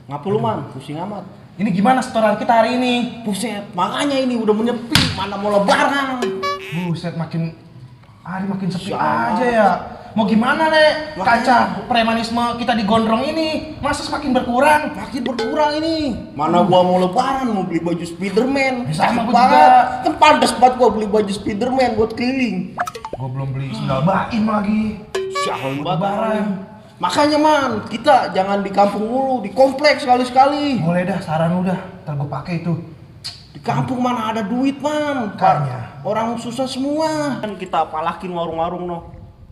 Ngapa lu man? Pusing amat. Ini gimana setoran kita hari ini? Buset, makanya ini udah menyepi, mana mau lebaran. Buset, makin hari makin sepi Sama. aja ya. Mau gimana, Le? Kaca premanisme kita digondrong ini masa semakin berkurang? Makin berkurang ini. Mana gua mau lebaran, mau beli baju Spiderman. Sama Asik gua banget. juga. Kan pantas banget gua beli baju Spiderman buat keliling. Gua belum beli sendal baim lagi. Sialan Buat lebaran. Makanya man, kita jangan di kampung mulu, di kompleks sekali-sekali. Boleh dah, saran udah. Ntar gua pakai itu. Di kampung mana ada duit man. Makanya. Orang susah semua. Kan kita palakin warung-warung noh.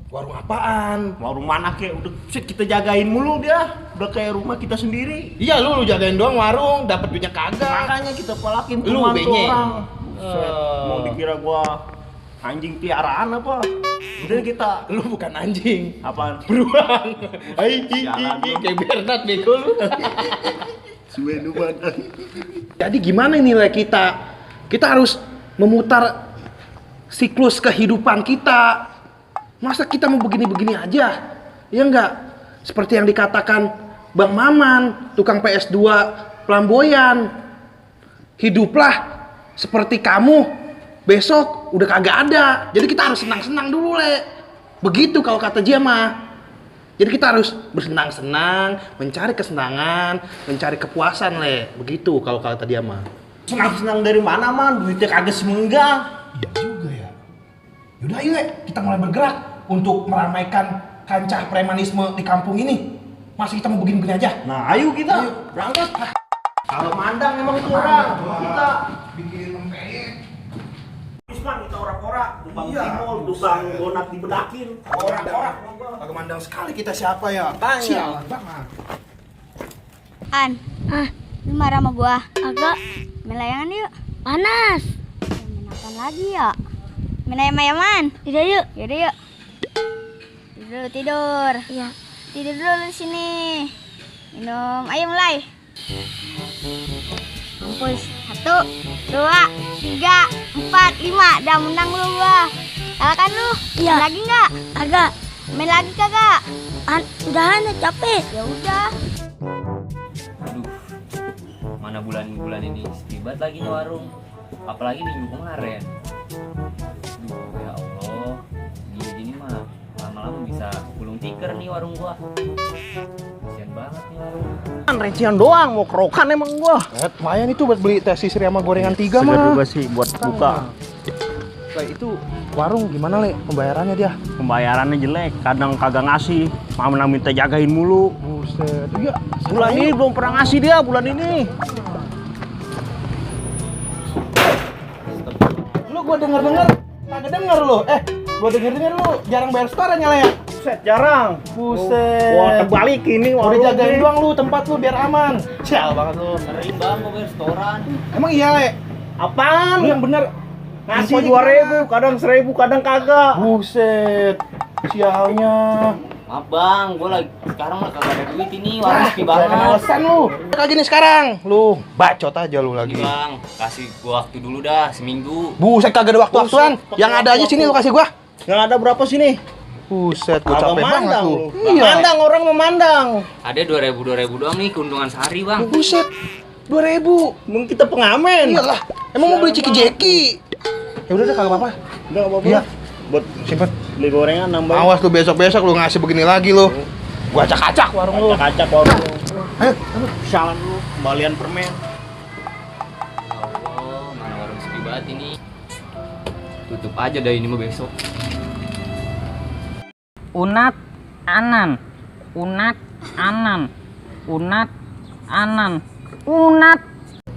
Warung apaan? Warung mana kek, udah set kita jagain mulu dia. Udah kayak rumah kita sendiri. Iya, lu jagain doang warung, dapat duitnya kagak. Makanya kita palakin Lu pembantu benye. orang. Set, mau dikira gua anjing piaraan apa? Udah kita Lu bukan anjing. apaan? Beruang. Hai, Sialan lu. kayak Bernard bego lu. Suwe banget. Jadi gimana ini Le kita? Kita harus memutar siklus kehidupan kita. Masa kita mau begini-begini aja? Ya enggak? Seperti yang dikatakan Bang Maman, tukang PS2 flamboyan. Hiduplah seperti kamu besok udah kagak ada. Jadi kita harus senang-senang dulu, Le. Begitu kalau kata dia mah. Jadi kita harus bersenang-senang, mencari kesenangan, mencari kepuasan, Le. Begitu kalau kata dia mah. Senang-senang dari mana man? Duitnya kagak semenggang. Iya juga ya. Yaudah ayo, Le. Kita mulai bergerak untuk meramaikan kancah premanisme di kampung ini. Masa kita mau begini-begini aja? Nah, ayo kita Ayo. berangkat. Kalau mandang emang itu orang. Kita bikin lempeng. Isman kita orang-orang, tukang Iya. timol, tukang donat dibedakin. Orang-orang. Agak mandang sekali kita siapa ya? Tanya. Sialan banget. An, lu marah sama gua? Agak. Main layangan yuk. Panas. Main apa lagi ya? Main ayam-ayaman. Tidur yuk. Yaudah yuk. Tidur. Iya. Tidur dulu di sini. Minum. Ayo mulai. Mampus. 1, 2, 3, 4, 5. Udah menang lu gua. Kalah kan lu? Iya. Main lagi nggak? Agak. Main lagi kagak? Udahan capek. Ya udah. Aduh, mana bulan ini sepi banget lagi nih warung. Apalagi minggu kemarin. Aduh, ya Allah. Gini mah lama-lama bisa gulung tikar nih warung gua. Kasian banget nih warung. Kan recian doang, mau kerokan emang gua. Lumayan itu buat beli teh sisri sama gorengan 3 Segar mah. juga sih buat buka. Le, itu warung gimana, Le? Pembayarannya dia? Pembayarannya jelek, kadang kagak ngasih. Mama minta jagain mulu. Buset. Iya. Bulan ini belum pernah ngasih dia, bulan ini. Lu gua denger-denger kagak denger lu. Gua denger-denger lu jarang bayar setorannya, Le. Buset, jarang. Buset. Wah, terbalik ini Udah warung jagain nih. doang lu tempat lu biar aman. Sial banget lu. Sering bang mau bayar setoran. Emang iya, Le? Apaan? Lu yang bener Ngasih info 2.000, kadang 1.000, kadang kagak. Buset. Sialnya. Maaf bang, gua lagi sekarang mah kagak ada duit ini, warung sepi banget. Alasan lu. Kayak gini sekarang. Lu bacot aja lu lagi. Bang, kasih gua waktu dulu dah, seminggu. Buset, kagak ada waktu-waktuan. Buset, Yang ada aja sini lu kasih gua. Yang ada berapa sini? Buset, gua Kagak capek banget mandang lu. lu. Iya. Mandang, orang memandang. Ada 2.000 doang nih keuntungan sehari bang. Buset. 2.000. Mungkin kita pengamen. Iyalah. Emang mau beli ciki-jeki? Ya udah deh, kagak apa-apa. Udah nggak apa-apa. Iya. Buat Simpen. beli gorengan nambah. Awas lu besok-besok lu ngasih begini lagi lu. Gua acak-acak warung lu. Kacak warung. Ayo. Sialan lu, kembalian permen. Ya Allah, mana warung sepi banget ini. Tutup aja dah ini mah besok. Unat anan, unat anan, unat anan, unat,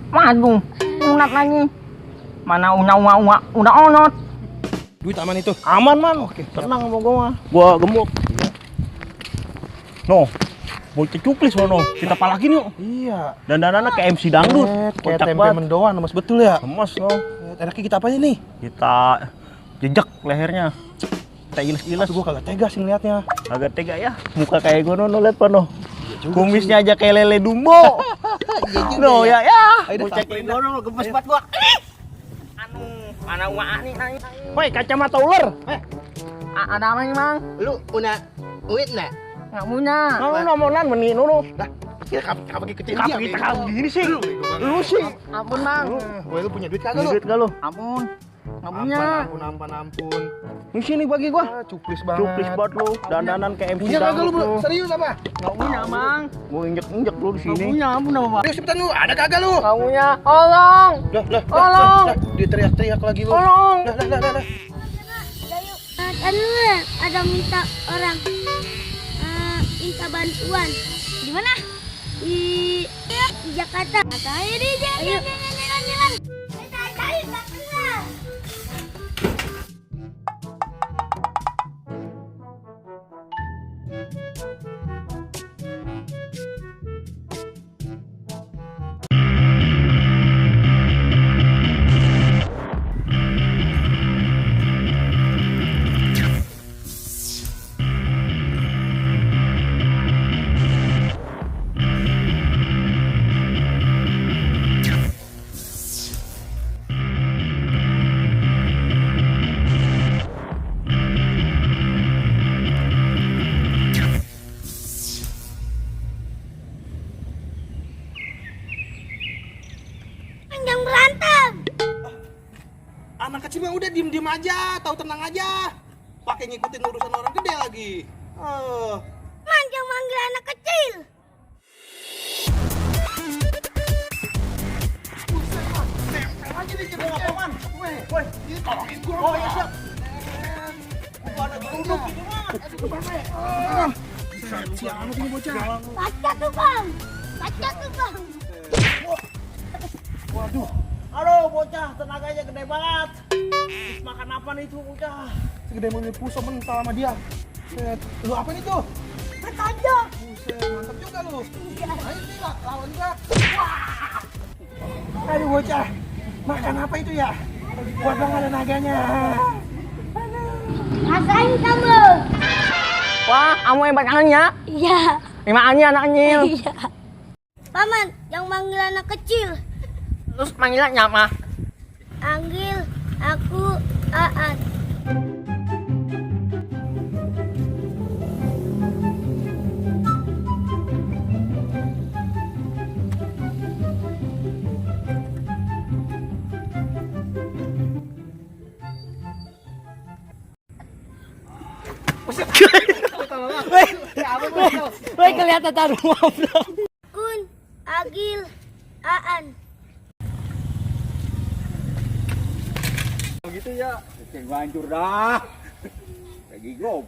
waduh, unat lagi. Mana una onot. Duit aman itu. Aman man. Oke, Tenang sama gua mah. Gua gemuk. No. Bocah cuplis no. Kita palakin yuk. Iya. Dandanannya kayak MC dangdut. Kayak Kocak tempe banget. mendoan, lemes betul ya. Lemes no. Enaknya kita apain nih? Kita jejak lehernya. Kita iles-iles. Gua kagak tega sih ngeliatnya. Agak tega ya. Muka kayak gua no liat pa no. Kumisnya aja kayak lele dumbo. No ya ya. Ayo, Bocah kayak gua no gemes banget gua. Mana uang nih? Woi, kacamata ular. Ada apa nih mang? Lu punya duit enggak? Nggak punya. Mau nomonan meni nu. Lah, Kenapa kecil Kenapa kita kagak begini sih? Lu sih. Ampun bang. Woi, lu punya duit kagak lu? Duit gak lu? Ampun. Nggak punya. Ampun. Ini sini bagi gua. Cuplis banget. Cuplis buat lu, dandanan kayak MC Punya kagak lu? dangdut lu. Serius apa? Nggak punya bang. Gua injek-injek lu di Nggak sini. punya. Ampun apa bang. Ayo cepetan lu, ada kagak lu? Nggak punya. Tolong. Tolong. Dia teriak-teriak lagi lu. Tolong. Lah. Kan lu ada minta orang minta bantuan. Di mana? Di Jakarta. Katanya di jalan. Cari tak kenal. Jangan berantem. Anak kecil mah udah diem-diem aja, tahu tenang aja. Pakai ngikutin urusan orang gede lagi. Jangan manggil anak kecil. Nempel aja nih jadi apaan? Woi, ini tolongin gua. Oh iya siap. Gua ada geruduk gitu mah. Siapa ini bocah? Baca tuh bang. Waduh, Aduh, bocah, tenaganya gede banget. Terus makan apa nih tuh bocah? segede mobil pusok mental sama dia. Set. Lu apa nih tuh? Ketonjok. Buset, mantap juga lu. Ayo sih, lawan gua. Wah. Aduh bocah, makan apa itu ya? Kuat banget ada naganya. Rasain kamu. Wah, kamu hebat anaknya. Iya. Gimana anaknya? Iya. Paman, yang manggil anak kecil. Terus panggilannya apa? Panggil aku Aan. Woi, kelihatan taruh Kun, Agil, Aan. Gitu ya. Kayak gua hancur dah. Lagi gob.